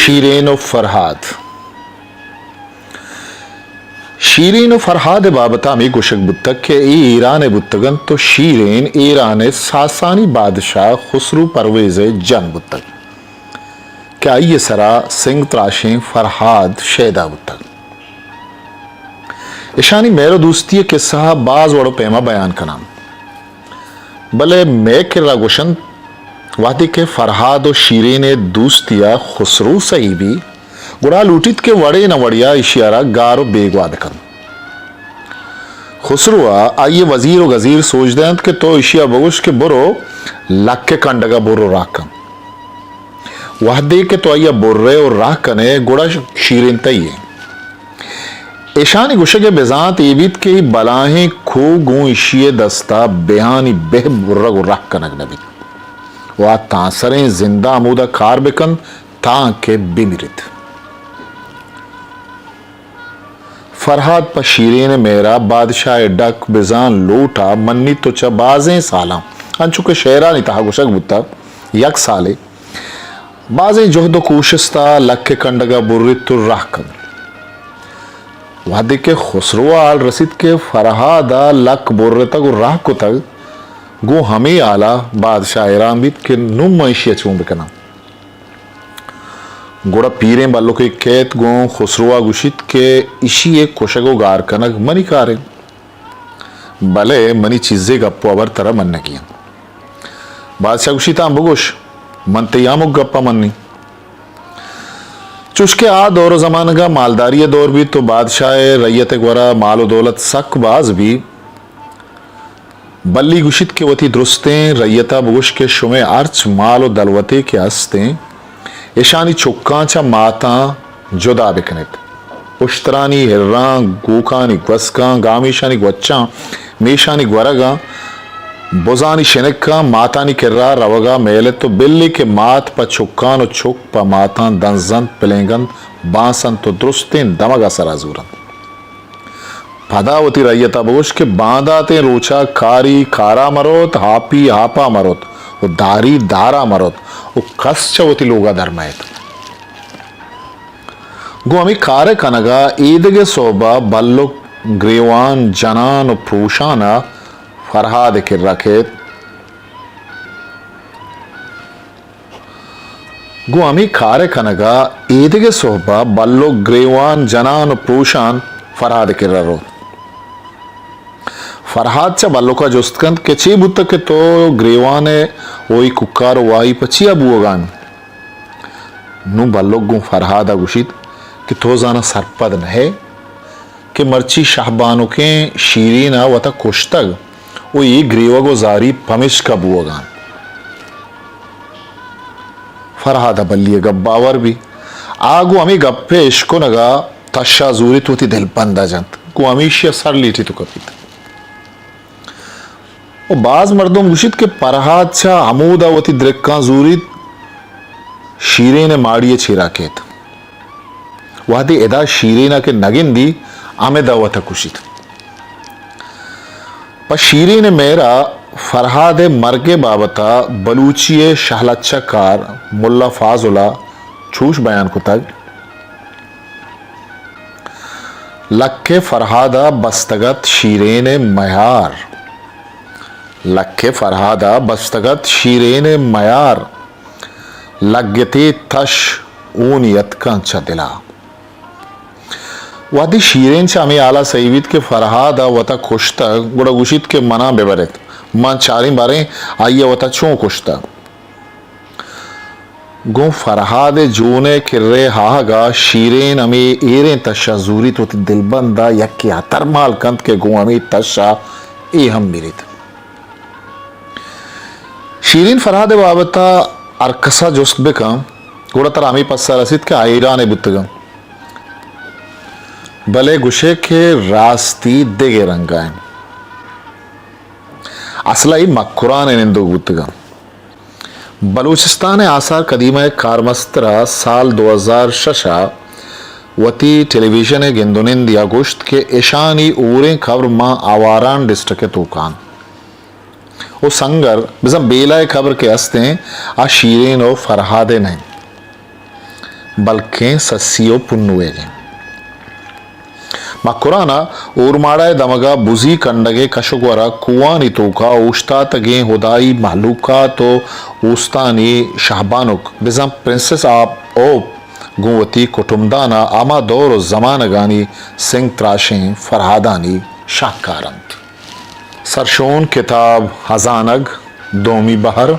شیرین و فرہاد۔ شیرین و فرہاد ءِ بابت ءَ ہمے گوشگ بوتگ کہ اے ایران ءِ بوتگ انت و شیرین ایران ءِ ساسانی بادشاہ خسرو پرویز ءِ جن بوتگ کہ آئی ءِ سرا سنگ تراشیں فرہاد شیدا بوتگ۔ اشانی مہر و دوستی ءِ قصہ ءَ باز وڑ و پیم ءَ بیان کناں، بلے مئے کرا گوشنت، وہدے کہ فرہاد و شیرین ءِ دوستی ءَ خسرو سہی بی، گڑا لوٹیت کہ وڑے نہ وڑیا ایشی ءَ را گار و بیگواہ بکنت۔ خسرو ءَ آئی ءِ وزیر و گزیر سوج دینت کہ تو ایشی ءَ بگوش کہ برو لک ءِ کنڈگ ءَ بر و راہ کن۔ وہدے کہ تو آئی ءَ برئے و راہ کنئے، گڑا شیرین تئی انت۔ اشانی گوشگ ءِ بزانت اے بیت کہ اے بلاہیں کوہ گوں ایشی ءِ دست ءَ بہانی بہ برگ و راہ کنگ نہ بیت و آ تانسریں زند ءَ ہمودا کار بکنت تانکہ بمیریت۔ فرہاد پہ شیرین ءِ مہر ءَ بادشاہ ءِ ڈک بزاں لوٹ ءَ منیت و چہ بازیں سالاں، انچو کہ شعرانی تہا گوشگ بوتگ، یک سالے بازیں جہد و کوشست ءَ لک ءِ کنڈگ ءَ بریت و راہ کنت۔ وہدے کہ خسرو ءَ حال رسیت کہ فرہاد ءَ لک برتگ و راہ کتگ، گوں ہمے حال ءَ بادشاہ حیران بیت کہ نوں من ایشی ءَ چون بکناں۔ گڑا پیریں بلکے کیت گوں خسرو ءَ گوشیت کہ ایشی ءِ کشگ و گار کنگ منی کار انت، بلے منی چیزے گپ و ہبر ترا منگی انت۔ بادشاہ گوشیت، ہاں بگوش، من تئی ہمک گپ ءَ منی۔ چوشکہ آ دور و زمانگ ءَ مالداری ءِ دور بیت و بادشاہ ءِ رعیت ءِ گورا مال و دولت سک باز بی۔ بلی گوشیت کہ وتی درستیں رعیت ءَ بگوش کہ شمئے ہرچ مال و دلوتے کہ ہست انت، اشانی چکاں چہ ماتاں جدا بکنیت۔ اشترانی ہراں، گوکانی گوسکاں، گامیشانی گوچاں، میشانی گورگاں، بزانی شنکاں، ماتانی کرا روگا مئیلت و بلی کہ مات پہ چکان و چک پہ ماتاں دنز انت، پلینگ انت، بانس انت و درستیں دمگا سرا زور انت۔ پدا وتی رعیتا بگوش کہ بانداتیں روچا کاری کارا مروت، ہاپی ہاپا مروت و داری دارا مروت و کس چہ وتی لوگا در مئیت۔ گوں ہمے کارئے کنگا ایدگہ سہبا بلک گریوان جنان و پروشان ء فرہاد ء کرا کیت۔ گوں ہمے کارئے کنگا ایدگہ سہبا بلک گریوان جنان و پروشان فرہاد ء کرا روت۔ فرہاد چہ بلکا جست کنت کہ چے بوتگ کہ تو گریوان ء و اے کوکار و واہی پہ چیا بوگا انت؟ نوں بلک گوں فرہاد ء گوشیت کہ تو زاناں سرپد نہ ئے کہ مرچی شہبانکیں شیرین ء وتا کشتگ و اے گریوگ و زاری پمیشکا بوگا انت۔ فرہاد ء بلی ء گپ باور بی۔ آ گوں ہمے گپ ء اشکنگ ء تشا زوریت، وتی دلبند ء جنت، گوں ہمیشی ء سر لیٹیت و کپیت۔ و باز مردم گوشیت کہ پرہاد چہ ہمودا وتی درکاں زوریت، شیرین ء ماڑی ء چیرا کیت۔ وہدے ادا شیرین ء کہ نگندی، ہمدا وتا کشیت۔ پہ شیرین ء مہر ء فرہاد ء مرگ ء بابت ء بلوچی ء شہلچہ کار ملا فاضل ء چوش بیان کتگ۔ لک ء فرہاد ء بستگ ات شیرین ء میار۔ لک ء فرہاد ء بستگ ات شیرین ء میار۔ لگتے تش ہونی اتکاں چہ دل ء۔ وہدے شیرین چہ ہمے ہال ء سہی بیت کہ فرہاد ء وتا کشتگ، گڑا گوشیت کہ منا ببرت، من چاریں باریں آئی ء وتا چون کشتگ۔ گوں فرہاد ء جون ء کرے آہگ ء شیرین ہمے ایریں تش ء زوریت، وتی دلبند ء یکے ہتر مال کنت کہ گوں ہمے تش ء اے ہم مریت۔ شیرین فرہاد ء بابت ء ہر کس ء جست بکن، گڑا ترا ہمے پسہ رسیت کہ آ ایران ء بوتگ انت۔ بلے گوشے کہ راستی دگہ رنگ ء انت۔ اصل ء اے مکران ء نندوک بوتگ انت۔ بلوچستان ء آثار قدیمہ ء کارمستر ء سال دو ہزار شش ء وتی ٹیلی ویژن ء گند و نندی ء گوشت کہ اشانی ہوریں قبر ماں آواران ڈسٹرکٹ ء توکان۔ و سنگر، بزاں بیلہ ءِ قبر کہ است ایں، آ شیرین و فرہاد ءِ نہ ایں، بلکیں سسی و پنویگ ایں۔ مکران ءَ اورماڑہ ءِ دمگ ءَ بزی کنڈگ ءِ کش و گور ءَ کوہانی توک ءَ اوشتاتگیں ہدائی مہلوکات و اوستانی شہبانک، بزاں پرنسس آف ہوپ، گوں وتی کٹمبدان ءَ ہما دور و زمانگانی سنگ تراشیں فرہادانی شاہکار انت۔ سرشون، کتاب ہزانگ، دومی بہر،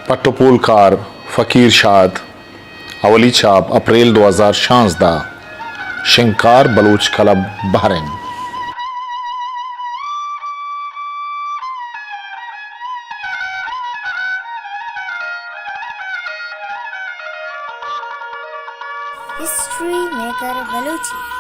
پٹ و پولکار فقیر شاد، اولی چاپ اپریل دو ہزار شانزدہ، شنگکار Baloch club Bahrain. History maker Balochi.